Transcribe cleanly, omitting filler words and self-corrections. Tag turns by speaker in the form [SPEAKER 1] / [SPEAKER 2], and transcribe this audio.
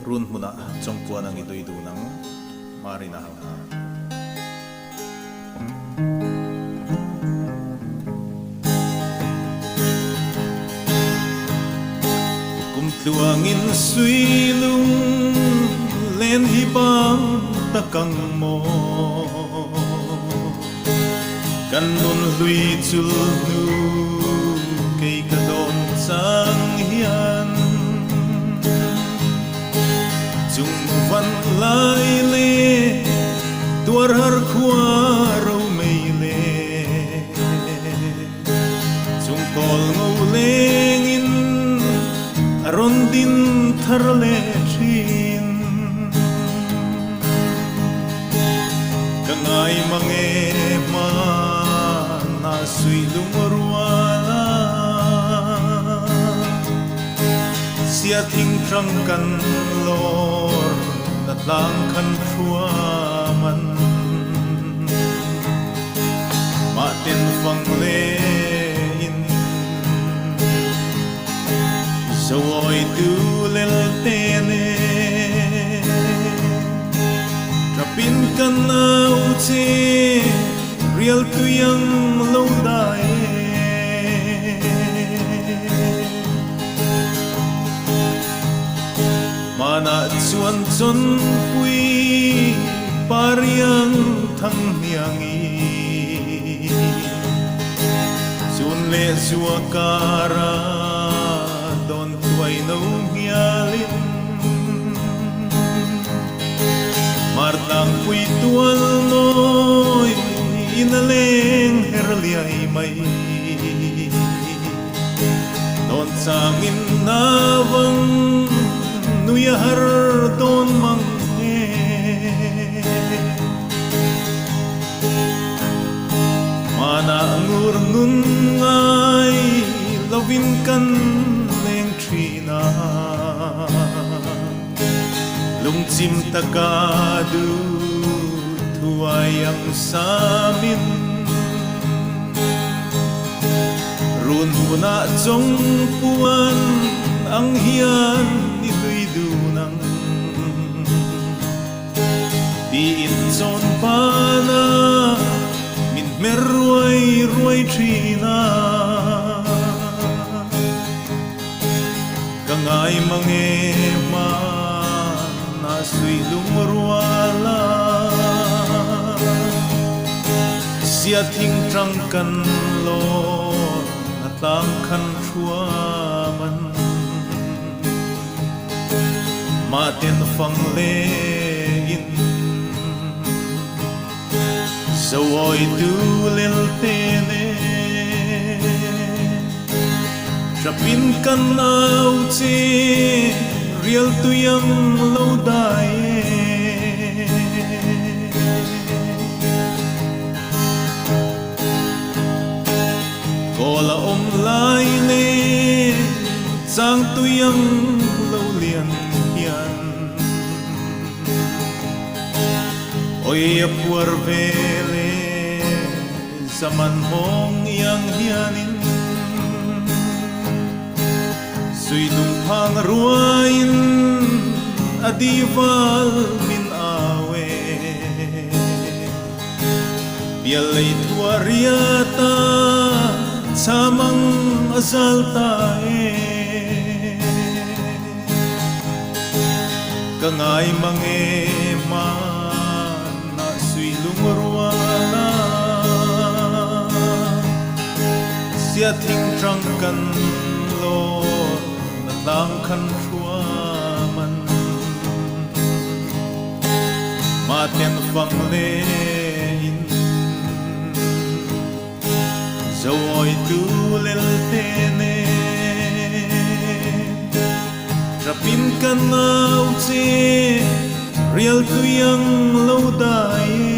[SPEAKER 1] Run hmunah chawngpuan ang i dui dun ang, Marina ho. Kum tluangin suilung len hi bang takang maw Kan nun hlui chul hnu kei ka dawn chang hian Chung van lai le tuar har khua ro mei le Chung kawl ngo leng in a rawn din thar le thin. Ka ngai mang e hmana sui lungrual a Sia thingtlang kan lawr na tlang khan thruam an Mah ten fang le in Zawi tu lelte ne Ṭapin kan au che rial tuyang lo dai Mana chuan chon pui pariang thang hniangi Chun le zua kara don tuai no ngialin Martlang pui tual noi in a leng her liai mai Don changin navang nui a har don mang e Mana ngur nun ngai lovin kan leng thin a Lungchim taka du thuai ang samin Run hmunah chawng puan ang hian i hlui dun ang Tiin chawn pana min hmer ruai ruai thin a. Ka ngai mang e hmana sui lungrual a. Sia thingtang kan lawn a tlang khan hruam an. Mah ten fang le in zawi tu lelte ne Ṭapin kan au che rial tuyang lo dai e. Kawl a um lai le cang tuyang lo lian hian Oi a phuar ve le zaman hawng iang hianin Sui lungphang ruain a dival min au e. Pialei thua riata chamang a zal ta e. Ka ngai mang e hmaan ah sui lungrual ah Sia thingṭang kan lawn na tlang khan hruam an. Mah ten fang le in zawi tu lelte ne Ṭapin kan au che rial tuyang lo dai e.